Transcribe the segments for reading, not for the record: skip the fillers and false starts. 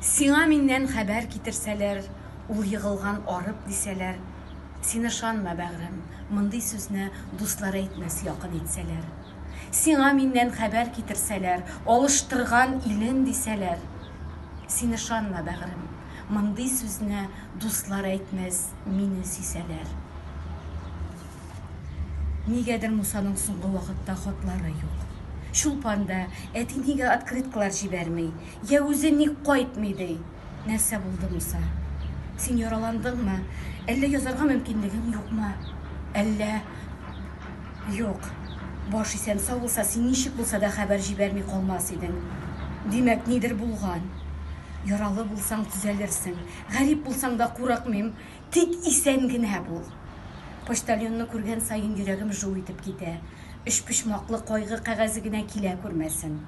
Сиңа миннән хәбәр китерсәләр, ул егылган арып дисәләр, син ышанма, бәгърем, мондый сүзне дуслар әйтмәс якын итсәләр. Сиңа миннән хәбәр китерсәләр, алыштырган илен дисәләр, син ышанма, бәгърем, мондый сүзне дуслар әйтмәс мине сөйсәләр. Нигәдер Мусаның соңгы вакытта хатлары юк. Чулпан да, әти нигә открыткалар җибәрми, йә үзе ник кайтмый, ди. Нәрсә булды, Муса? Син яраландыңмы? Әллә язарга мөмкинлегең юкмы? Әллә... Юк. Баш исән-сау булса, син ничек булса да хәбәр җибәрми калмас идең. Димәк, нидер булган. Яралы булсаң, төзәлерсең. Гарип булсаң да курыкмыйм. Тик исән генә бул. Почтальонны күргән саен йөрәгем жу итеп китә. Өчпочмаклы кайгы кәгазе генә килә күрмәсен.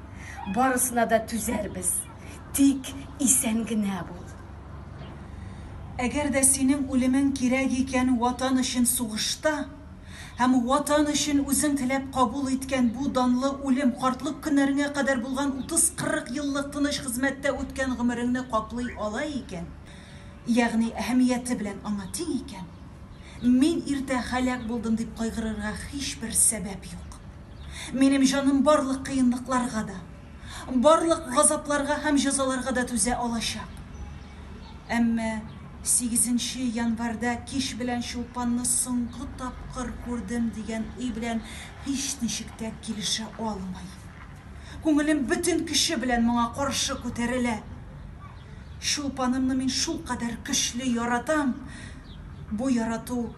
Барысына да түзәрбез. Тик исән генә бул. Әгәр дә синең үлемең кирәк икән Ватан өчен сугышта һәм Ватан өчен үзең теләп кабул иткән бу данлы үлем картлык көннәреңә кадәр булган утыз-кырык еллык тыныч хезмәттә үткән гомереңне каплый ала икән, ягъни әһәмияте белән аңа тиң икән, мин иртә һәлак булдым дип кайгырырга һичбер сәбәп юк. Минем җаным барлык кыенлыкларга да, барлык газапларга һәм җәзаларга да түзә алачак. Әмма сигезенче январьда кич белән Чулпанны соңгы тапкыр күрдем дигән уй белән һичничек тә килешә алмыйм. Күңелем бөтен көче белән моңа каршы күтәрелә. Чулпанымны мин шулкадәр көчле яратам, бу ярату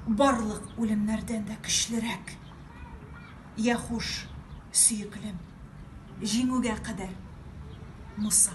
барлык үлемнәрдән дә көчлерәк. Йә хуш, сөеклем, җиңүгә кадәр, Муса.